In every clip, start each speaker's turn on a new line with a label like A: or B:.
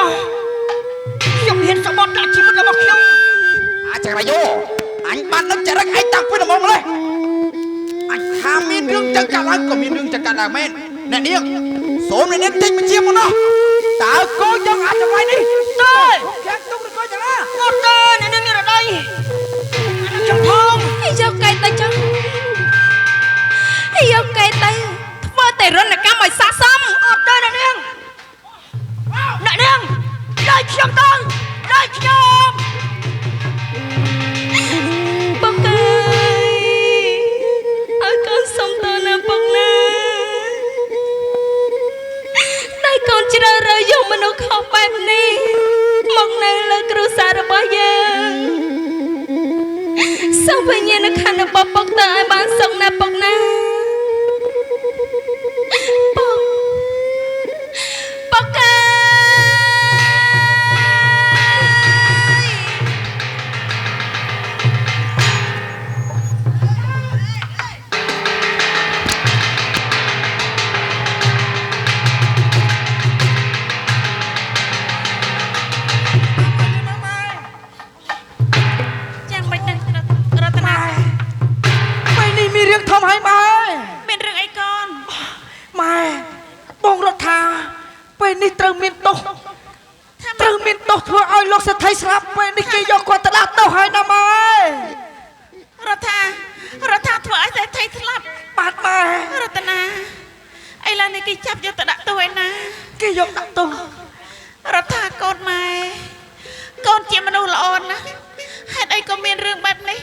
A: សខ្ញុំហ៊ានសម្បត្តិដាក់ជីវិតរបស់ខ្ញុំ
B: អាចរយោអញបាននឹកចរិតឯងតាំងពីដំបូងម្លេះអញថាមានរឿងចឹងកើតឡើងក៏មានរឿងចឹងកើតឡើងមែនអ្នកនាងសូមអ្នកនាងចេញបញ្ជាមកនោះតើកូនចង់អាចចម្លៃនេះ
A: ទេ
B: ខាងទុកឬក៏យ៉ាងណា
A: អត់ទេអ្នកនាងមានរដីខ្ញុំផង
C: យកកែទៅចុះយកកែទៅធ្វើតែរណកម្មឲ្យស័ក្តិសម
A: អត់ទេអ្នកនាងអ្នកនាងដៃខ្ញុំទៅដៃខ្ញុំ
C: ពុកអើយឲ្យកូនសុំតណាពុកណាតែកូនជ្រើសរើសយកមនុស្សខុសបែបនេះមកនៅលើគ្រួសាររបស់យើងសូមវិញ្ញាណក្ខន្ធរបស់ពុកទៅឲ្យបានសុខណាពុកណាពុកពុកអើយ
D: ចាំមិនដឹងរតនា
A: ពេលនេះមានរឿងធំហើយម៉ែ
D: មានរឿងអីកូន
A: ម៉ែបងរដ្ឋាពេលនេះត្រូវមានទោស
D: ថា
A: ត្រូវមានទោសធ្វើឲ្យលោកសេដ្ឋីស្លាប់ពេលនេះគេយកគាត់ទៅដាក់ទោសហើយណាម៉ែ
D: រដ្ឋារដ្ឋាធ្វើឲ្យសេដ្ឋីស្លាប់
A: បាទម៉ែ
D: រតនាឥឡូវនេះគេចាប់យកទៅដាក់ទោសឯណា
A: គេយកដាក់ទោស
D: រដ្ឋាកូនម៉ែកូនជាមនុស្សល្អណាស់ហេតុអីក៏មានរឿងបែបនេះ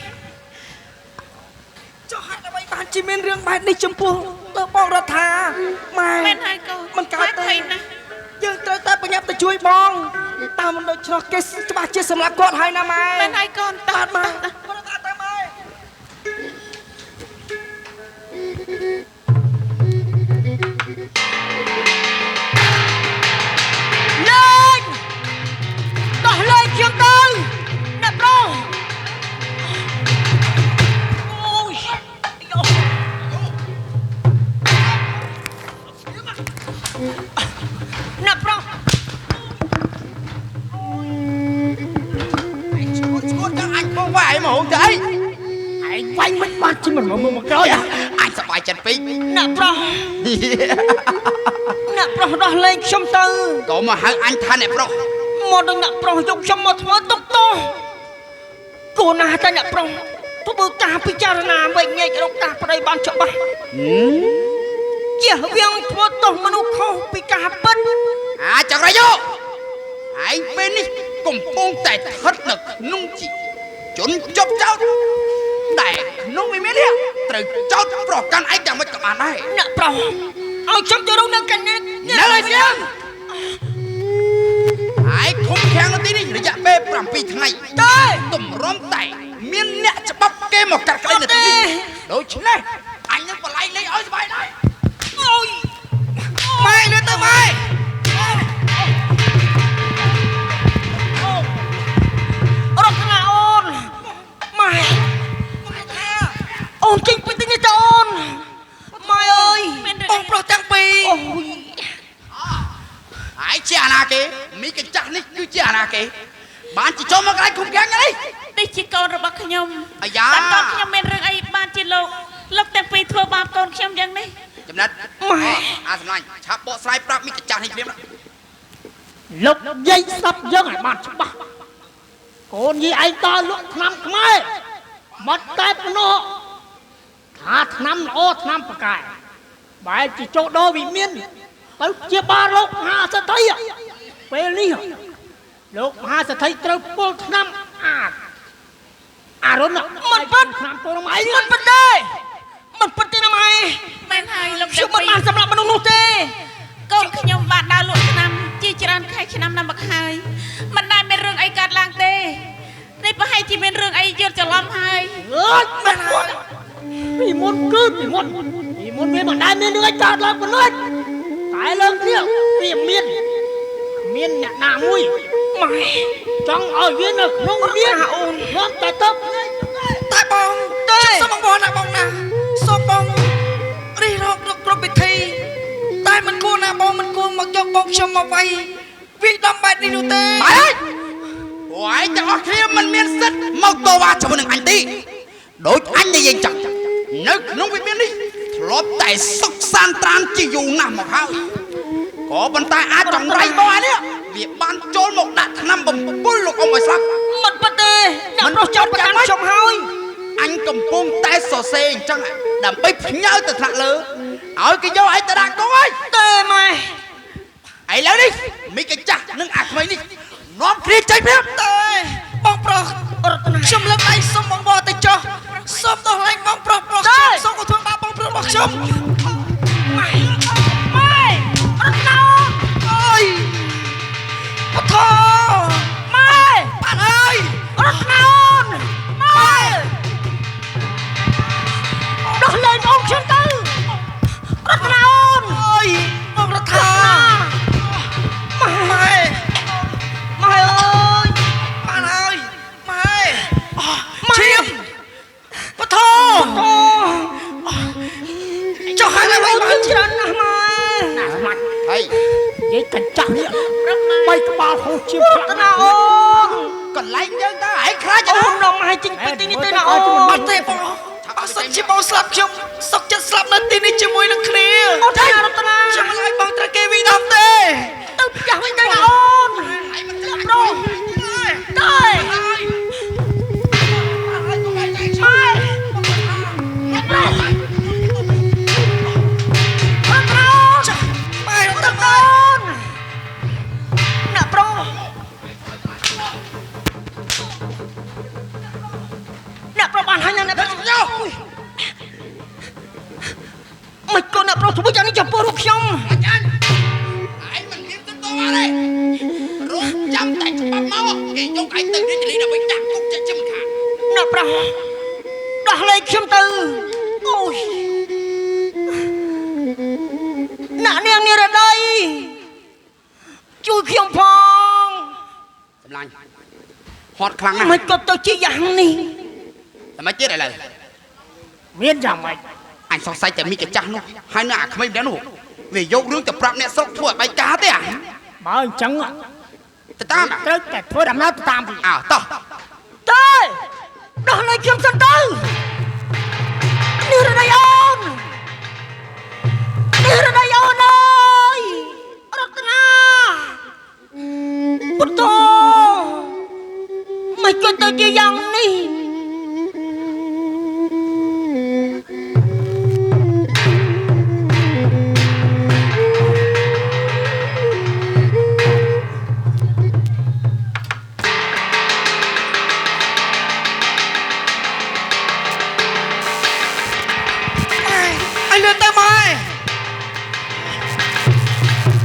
A: ចុះហេតុអ្វីបានជាមានរឿងបែបនេះចំពោះលើបងរដ្ឋាម៉ែ
D: មែនហើយកូន
A: មិនកើតទេ
D: ភ័យណាស់
A: យើងត្រូវតែប្រញាប់ទៅជួយបងតាមមិនដូច្នោះគេច្បាស់ជាសម្លាប់គាត់ហើយណាម៉ែ
D: មែនហើយកូនតោះ
A: បាទម៉ែ
D: តោះតោះ
A: គាត់ថាទៅម៉ែ លេងដោះលែងខ្ញុំទៅអ្នកប្រុសអូយយោអ្នកប្រុស
B: ឈួតឈួតចឹងអញបងវាយមកហូបទៅអី
E: ឯងវាញ់មិនបានជិះមិនមកមើលមកក្រោយ
B: អញសប្បាយចិត្តពេក
A: អ្នកប្រុសអ្នកប្រុសដោះលែងខ្ញុំទៅ
B: ក៏មកហៅអញថាអ្នកប្រុស
A: មកដល់អ្នកប្រុសយកខ្ញុំមកធ្វើទុកទោសគួរណាស់តែអ្នកប្រុសធ្វើការពិចារណាវិញញែករកតាប្តីបានច្បាស់ជៀសវាងធ្វើទោសមនុស្សខុសពីការពិត
B: អាចរយោឯងពេលនេះកំពុងតែស្ថិតនៅក្នុងជីជនជប់ចោតតែក្នុងវិមាននេះត្រូវចោតប្រកាន់ឯងយ៉ាងម៉េចក៏បានដែរ
A: អ្នកប្រុសឲ្យខ្ញុំទៅរកនៅកណ្ដាល
B: នៅឲ្យស្ងៀមឯងឃុំឃាំងនៅទីនេះរយៈពេល7ថ្ងៃ
A: ទេ
B: តម្រាំតែមានអ្នកច្បាប់គេមកកាត់ក្តីនៅទីនេះដូច្នេះអញនឹងបល័យលេងឲ្យសប្បាយដែរ
A: អូយ
B: ម៉ែលឿនទៅម៉ែ
A: រកណាអូនម៉ែអូនចេញពីទីនេះទៅអូនម៉ែអើយ
D: មានរឿង
A: បងប្រុសទាំងពីរអូយ
B: ឯងជាអាណាគេមីកញ្ចាស់នេះគឺជាអាណាគេបានជាចូលមកកន្លែងឃុំឃាំងនេះ
D: នេះជាកូនរបស់ខ្ញុំ
B: អាយ៉ា
D: តែកូនខ្ញុំមានរឿងអីបានជាលោកលោកទាំងពីរធ្វើបាបកូនខ្ញុំយ៉ាងនេះ
B: ចំណិត
A: ម៉ែ
B: អាសំឡាញ់ឆាប់បកស្រាយប្រាប់មីកញ្ចាស់នេះភ្លាមណា
E: លោកយាយស្ដាប់យើងឲ្យបានច្បាស់កូនយាយឯងតលក់ឆ្នាំខ្មែរមកតែប៉ុណ្ណោះថាឆ្នាំល្អឆ្នាំប្រកែបែរជាចូលដល់វិមានទៅជាបាលោកមហាសេដ្ឋីពេលនេះលោកមហាសេដ្ឋីត្រូវពុលឆ្នាំអាអារុន
A: មិនពិត
E: ឆ្នាំពុលមកឯង
A: មិនពិតទេមិនពិតទេណាម៉ែ
D: មែនហើយលោក
A: ខ្ញុំ
D: ទាំងពីរ
A: មិនបានសម្លាប់មនុស្សនោះទេ
D: កូនខ្ញុំបានដើរលក់ឆ្នាំជាច្រើនខែឆ្នាំណាស់មកហើយមិនដែលមានរឿងអីកើតឡើងទេនេះប្រហែលជាមានរឿងអីយល់ច្រឡំហើយ
E: អើយមែនហើយពីមុនគឺពីមុនពីមុនវាមិនដែលមានរឿងអីកើតឡើងប៉ុណ្ណោះតែលើកនេះវាមានគ្មានអ្នកណាមួយ
A: ម៉ែ
E: ចង់ឲ្យវានៅក្នុងមានអូននាំតែទៅ
A: តែបងទេសូមបងបងណាបងណាសូមបងរិះរករកគ្រប់វិធីតែមិនគួរណាបងមិនគួរមកយកបងខ្ញុំមកវាយ
F: វាយដំបែបនេះនោះទេ
B: បាទហើយពួកឯងទាំងអស់គ្នាមិនមានសិទ្ធិមកតវ៉ាជាមួយនឹងអញទេដូចអញនិយាយចឹងនៅក្នុងវិមាននេះធ្លាប់តែសុកសានត្រានជាយូរណាស់មកហើយក៏ប៉ុន្តែអាចចង្រៃរបស់អានេះវាបានចូលមកដាក់ថ្នាំបំពុលលោកអ៊ំឲ្យស្លាប់
A: មិនពិតទេអ្នកប្រុសចោតប្រកាន់ខ្ញុំហើយ
B: អញកំពុងតែសរសេរអញ្ចឹងដើម្បីផ្ញើទៅថ្នាក់លើឲ្យគេយកឯងទៅដាក់គុកហើយ
A: ទេម៉ែ
B: ឥឡូវនេះមីកចាស់និងអាក្មេងនេះនាំគ្នាចេញព្រាម
F: ទេបងប្រុសខ្ញុំលើកដៃសុំបងបទៅចុះសុំដោះលែងបងប្រុសប្រុសខ្ញុំសុំកុំធ្វើបាបបងប្រុសរបស់ខ្ញុំ
A: ម៉ែម៉ែរតនា
F: អើយពធ
A: ម៉ែ
F: បានហើយ
A: រតនាម៉ែដោះលែងអូនខ្ញុំទៅរតនាអូន
F: អើយបងរដ្ឋាម៉ែ
A: ម៉ែអើយ
F: បានហើយម៉ែឈាមពធចុះហើយអ្វីបាន
A: ច្រើនណាស់ម៉ែ
E: ណាស្មាច់
B: ហើយ
E: និយាយកញ្ចាស់នេះបីក្បាលហូសជា
A: រតនាអូនក
B: ន្លែងយើងតើឯងខ្លាច
A: អូ
B: ណា
A: ននាំម៉ែចេញពីទីនេះទៅណាអូន
F: អត់ទេបងអត់សិនជាបងស្លាប់ខ្ញុំសុកចិត្តស្លាប់នៅទីនេះជាមួយនឹងគ្នា
A: អូនទេរតនា
F: ខ្ញុំមិនឲ្យបងត្រូវគេវិដំទេ
A: ទៅផ្ទះវិញទៅណាអូនប្រុសទៅម៉ែប្រុសប្រុស
F: ម៉ែ
A: ទៅអូនអ្នកប្រុសអ្នកប្រុសបានហើយអ្នកប្រុសមិនក៏អ្នកប្រុសធ្វើយ៉ាងនេះចំពោះរូបខ្ញុំ
B: អាចារ្យឯងមិនមានសិទ្ធិតវ៉ាទេរងចាំតែច្បាប់មកគេយកឯងទៅរាជធានីដើម្បីដាក់គុកជាមិនខាន
A: អ្នកប្រុសដោះលែងខ្ញុំទៅអូយអ្នកនាងនិរដីជួយខ្ញុំផង
B: សម្លាញ់ហត់ខ្លាំងណាស់
A: មិនក៏ទៅជាយ៉ាងនេះ
B: តែមិនទៀតឥឡូវ
E: មានយ៉ាងម៉េច
B: អញសង្ស័យតែមីកចាស់នោះហើយនៅអាក្មេងម្នាក់នោះវាយករឿងទៅប្រាប់អ្នកស្រុកធ្វើឲ្យបែកការទេអា
E: បើអញ្ចឹង
B: ទៅតាម
E: ត្រូវតែធ្វើដំណើរទៅតាមពី
B: អើតោះ
A: ទេដោះលែងខ្ញុំសិនទៅនិរដីអូននិរដីអូនអើយរតនាពុទ្ធោមិនក៏ទៅជាយ៉ាងនេះ
F: ឲ្យលឿនទៅម៉ែ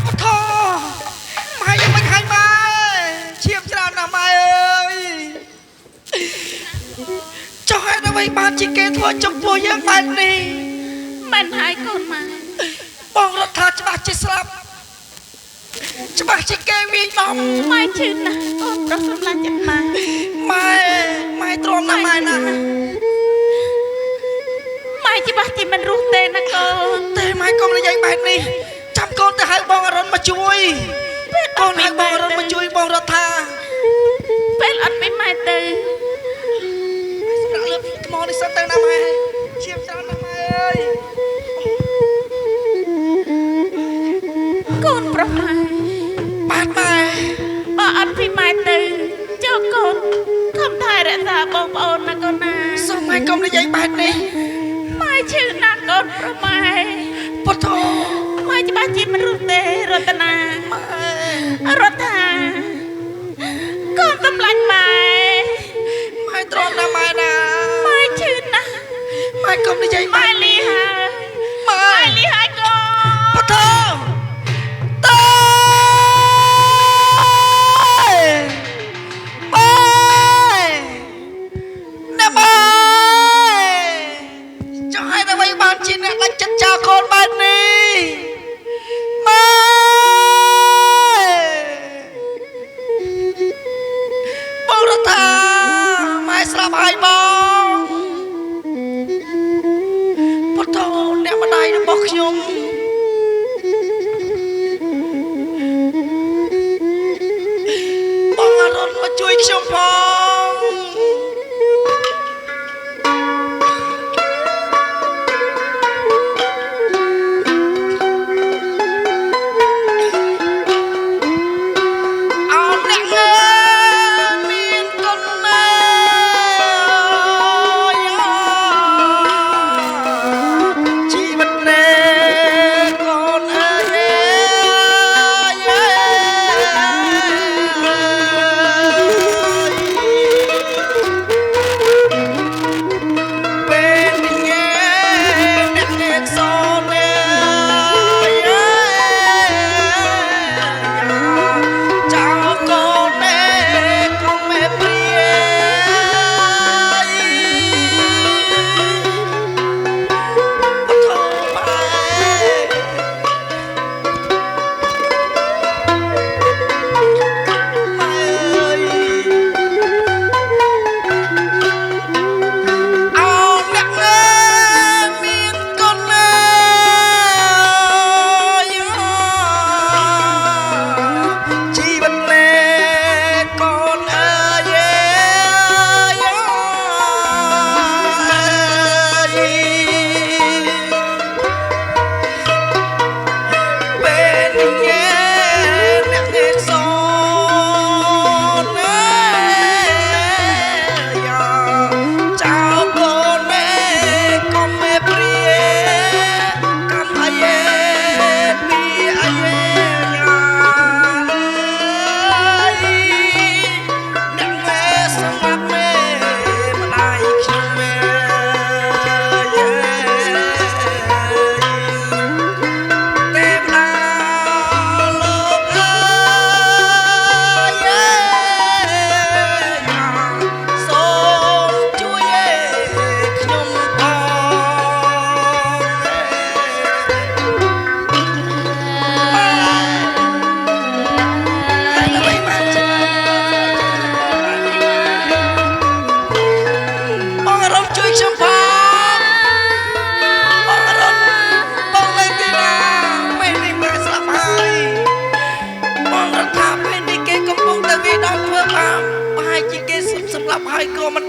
F: ពធម៉ែយ៉ាងមិនហើយម៉ែឈាមច្រើនណាស់ម៉ែអើយចុះហេតុអ្វីបានជាគេធ្វើចំពោះយើងបែបនេះ
D: មិនហើយកូនម៉ែ
F: បងរដ្ឋាច្បាស់ជាស្លាប់ច្បាស់ជាគេវាយដំ
D: ម៉ែឈឺណាស់កូនប្រុសសម្លាញ់ចិត្តម៉ែ
F: ម៉ែម៉ែទ្រាំណាស់ម៉ែណា
D: ម៉ែច្បាស់ជាមិនរស់ទេណាកូន
F: ទេម៉ែកុំនិយាយបែបនេះចាំកូនទៅហៅបងអរុនមកជួយ កូនហៅបងអរុនមកជួយបងរដ្ឋា
D: ពេលអត់ពីម៉ែទៅ
F: សម្រាប់លើថ្មនេះសិនទៅណាម៉ែឈាមច្រើនណាស់ម៉ែអើយក
D: ូនប្រុសម៉ែ
F: បាទម៉ែ
D: បើអត់ពីម៉ែទៅចូលកូនខំថែរក្សាបងប្អូនណាកូនណា
F: សូមម៉ែកុំនិយាយបែបនេះ
D: ម៉ែឈឺណាស់កូនប្រុសម៉ែ
F: ពុទ្ធោ
D: ម៉ែច្បាស់ជាមិនរស់ទេរតនា
F: ម៉ែ
D: រដ្ឋាកូនសម្លាញ់ម៉ែ
F: ម៉ែទ្រាំណាស់ម៉ែណា
D: ម៉ែឈឺណាស់
F: ម៉ែកុំនិយាយ
D: ម៉ែ
F: បែប
D: លី
F: នេះ
D: ហើយ
F: ម៉ែ
D: ម៉ែលីហើយកូន
F: ពុទ្ធោតេម៉ែណាម៉ែចុះហេតុអ្វីបានជាអ្នកដាច់ចិត្តចោលកូនបែបនេះម៉ែបងរដ្ឋាម៉ែស្លាប់ហើយបងពុទ្ធោ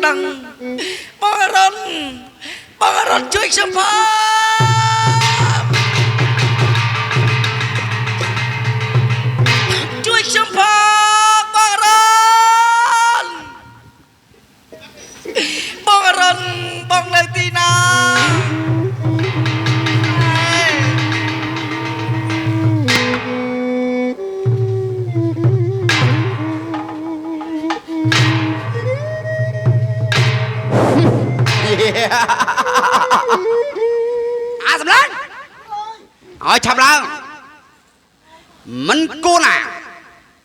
F: ដឹងបងអរុនបងអរុនជួយខ្ញុំផងជួយខ្ញុំផងបងអរុនបងអរុនបងនៅទីណា
B: អាសម្លាញ់ឲ្យឆាប់ឡើងមិនគួរណា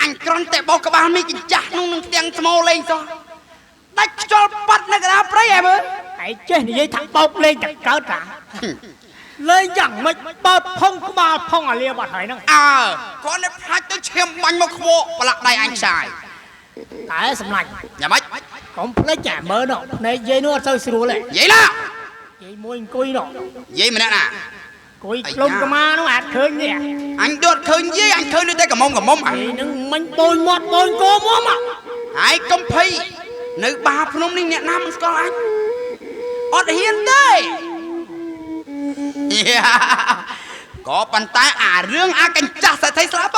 B: អញក្រន់តែបោកក្បាលមីកញ្ចាស់នោះនឹងទាំងស្មោលេងសោះដាច់ខ្យល់ប៉ាត់នៅកណ្ដាលព្រៃហ៎មើល
E: ឯងចេះនិយាយថាបោកលេងតែកើតតាលេងយ៉ាងម៉េចបើផុងក្បាលផុងអាលាបាត់ហើយហ្នឹង
B: អើគាត់នៅផ្លាច់ទៅឈាមបាញ់មកខ្វក់ប្រឡាក់ដៃអញខ្ចាយ
E: តែសម្លាញ់
B: យ៉ាងម៉េច
E: កុំភ្លេចតែមើលនោះភ្នែកយាយនោះអត់សូវស្រួលទេ
B: និយាយណា
E: យាយមួយអង្គុយនោះ
B: និយាយម្នាក់ណា
E: អង្គុយក្លុំកម្មានោះអាចឃើញនេះ
B: អញដត់ឃើញយាយអញឃើញដូចតែកំមុំកំមុំ
E: យាយនឹងមិញបូនមាត់បូនកោមុំ
B: ហើយកុំភ័យនៅបាភ្នំនេះអ្នកណាមិនស្គាល់អញអត់ហ៊ានទេក៏ប៉ុន្តែអារឿងអាកញ្ចាស់សេដ្ឋីស្លាប់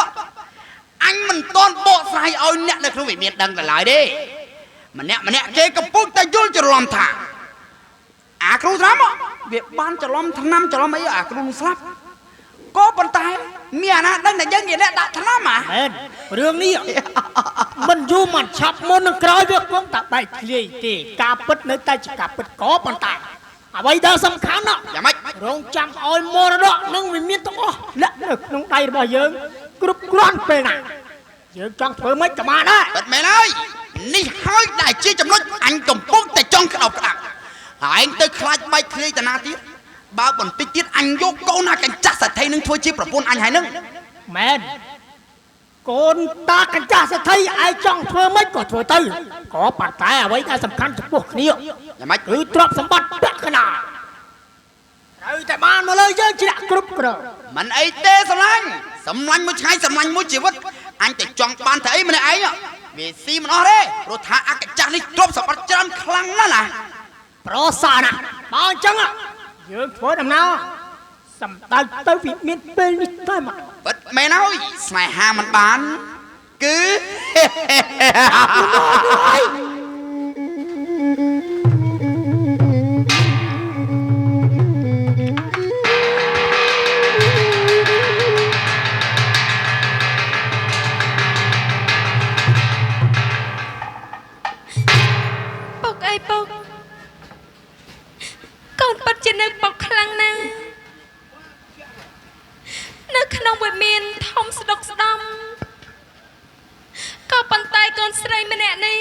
B: អញមិនតន់បកស្រាយឲ្យអ្នកនៅក្នុងវិមានដឹងទៅឡើយទេម្នាក់ម្នាក់គេកំពុងតែយល់ច្រឡំថាអាគ្រូស្លាប់វាបានច្រឡំថ្នាំច្រឡំអីអាគ្រូស្លាប់ក៏ប៉ុន្តែមានអាណាដឹងតែយើងជាអ្នកដាក់ថ្នាំហ៎
E: មែនរឿងនេះមិនយូរមិនឆាប់មុននឹងក្រោយវាគង់តែបែកធ្លាយទេការពិតនៅតែជាការពិតក៏ប៉ុន្តែអ្វីដែលសំខាន់ណា
B: យ៉ាងម៉េច
E: រងចាំឲ្យមរតកនិងវិមានទាំងអស់លាក់នៅក្នុងដៃរបស់យើងគ្រប់គ្រាន់ពេលណាយើងចង់ធ្វើម៉េចក៏បានដែរ
B: ពិតមែនហើយនេះហើយដែលជាចំណុចអញកំពុងតែចង់ក្តោបក្តាប់ហើយឯងទៅខ្លាចបែកធ្លាយតាណាទៀតបើបន្តិចទៀតអញយកកូនអាកញ្ចាស់សេដ្ឋីនឹងធ្វើជាប្រពន្ធអញហើយនឹង
E: មែន កូនតាកញ្ចាស់សេដ្ឋីឯងចង់ធ្វើម៉េចក៏ធ្វើទៅក៏ប៉ុន្តែអ្វីដែលសំខាន់ចំពោះគ្នា
B: យ៉ាងម៉េច
E: គឺទ្រព្យសម្បត្តិពាក់កណ្ដាលត្រូវតែបានមកលើយើងជ្រាក់គ្រប់គ្រង
B: មិនអីទេសម្លាញ់សម្លាញ់មួយថ្ងៃសម្លាញ់មួយជីវិតអញតែចង់បានតែអីម្នាក់ឯងវាស៊ីមិនអស់ទេព្រោះថាអាកញ្ចាស់នេះទ្រព្យសម្បត្តិច្រើនខ្លាំងណាស់ណា
E: ប្រសើរណាស់បើអញ្ចឹងយើងធ្វើដំណើរសំដៅទៅវិមានពេលនេះតែមក
B: ពិតមែនហើយស្នេហាមិនបានគឺ
C: ពុកអីពុកកូនពិតជានឹកពុកខ្លាំងណាស់នៅក្នុងវិមានធំស្ដុកស្ដំក៏ប៉ុន្តែកូនស្រីម្នាក់នេះ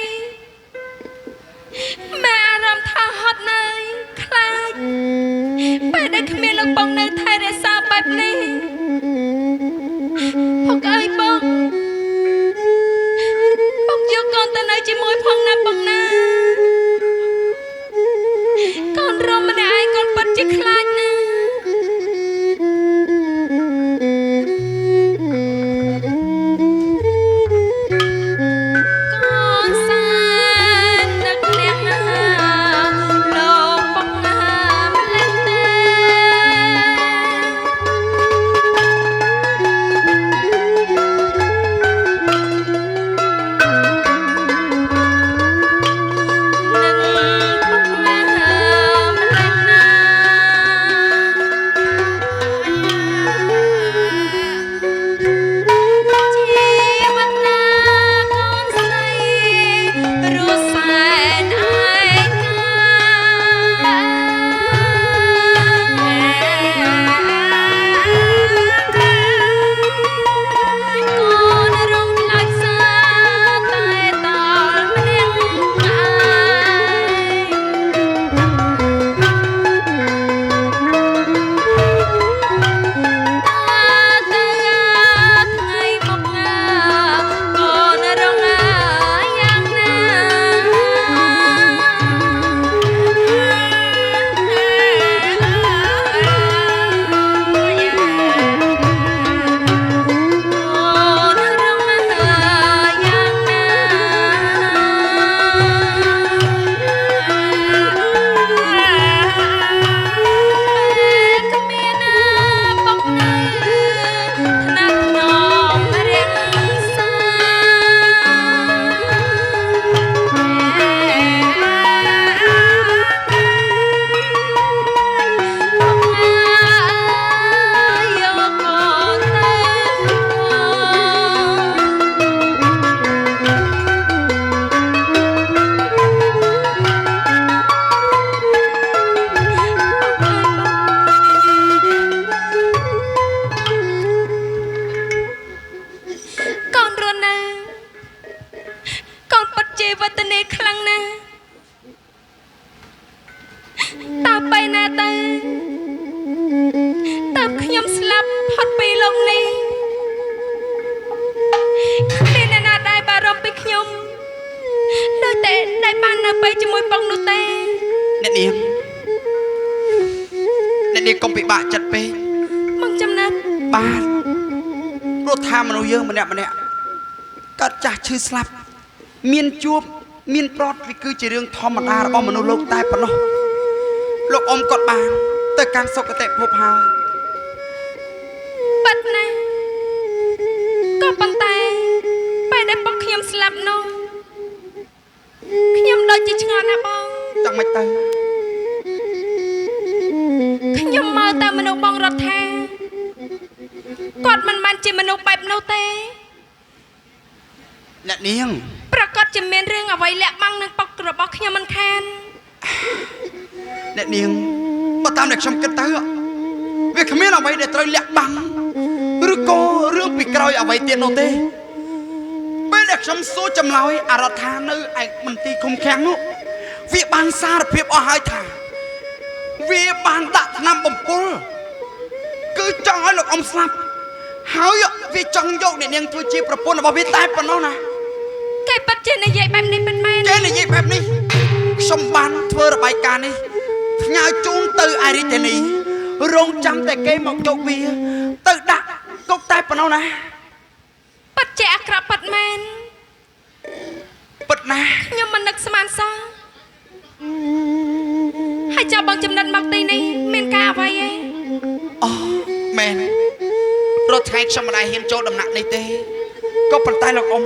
C: ម៉ែអារម្មណ៍ថាហត់នឿយខ្លាចពេលដែលគ្មានលោកបងនៅថែរក្សាបែបនេះពុកអើយពុកពុកយកកូនទៅនៅជាមួយផងណាពុកណាកូនរំម្នាក់ឯងកូនពិតជាខ្លាចណាស់កូនសែននឹកអ្នកណាលោកពុកណាម្លេះទេ
B: អ្នកនាងអ្នកនាងកុំពិបាកចិត្តពេក
C: បងចំណិត
B: បាទព្រោះថាមនុស្សយើងម្នាក់ម្នាក់កើតចាស់ឈឺស្លាប់មានជួបមានប្រត់វាគឺជារឿងធម្មតារបស់មនុស្សលោកតែប៉ុណ្ណោះលោកអ៊ំគាត់បានទៅកាន់សុគតិភពហើយ
C: ប៉ិតណាស់ក៏ប៉ុន្តែពេលដែលពុកខ្ញុំស្លាប់នោះខ្ញុំដូចជាឆ្ងល់ណាស់បង
B: ចង់មិនទៅ
C: ខ្ញុំមើលតែមនុស្សបងរដ្ឋាគាត់មិនបានជាមនុស្សបែបនោះទេ
B: អ្នកនាង
C: ប្រកាសជាមានរឿងអ្វីលាក់បាំងនឹងពុករបស់ខ្ញុំមិនខាន
B: អ្នកនាងបើតាមដែលខ្ញុំគិតទៅវាគ្មានអ្វីដែលត្រូវលាក់បាំងឬក៏រឿងពីក្រោយអ្វីទៀតនោះទេពេលដែលខ្ញុំសួរចម្លើយអរដ្ឋានៅឯមន្ទីរឃុំឃាំងនោះវាបានសារភាពអស់ហើយថាវាបានដាក់ថ្នាំបំពុលគឺចង់ឲ្យលោកអ៊ំស្លាប់ហើយវាចង់យកអ្នកនាងធ្វើជាប្រពន្ធរបស់វាតែប៉ុណ្ណោះណា
C: គេពិតជានិយាយបែបនេះមិនមែន
B: គេនិយាយបែបនេះខ្ញុំបានធ្វើរបាយការណ៍នេះផ្ញើជូនទៅឯរាជធានីរងចាំតែគេមកយកវាទៅដាក់គុកតែប៉ុណ្ណោះណា
C: ពិតជាអាក្រក់ពិតមែន
B: ពិតណាស់
C: ខ្ញុំមិននឹកស្មានសោះហើយចាំបងចំណិតមកទីនេះមានការអ្វីឯង
B: អូមែនរាល់ថ្ងៃខ្ញុំមិនដែលហ៊ានចូលដំណាក់នេះទេក៏ប៉ុន្តែលោកអ៊ំ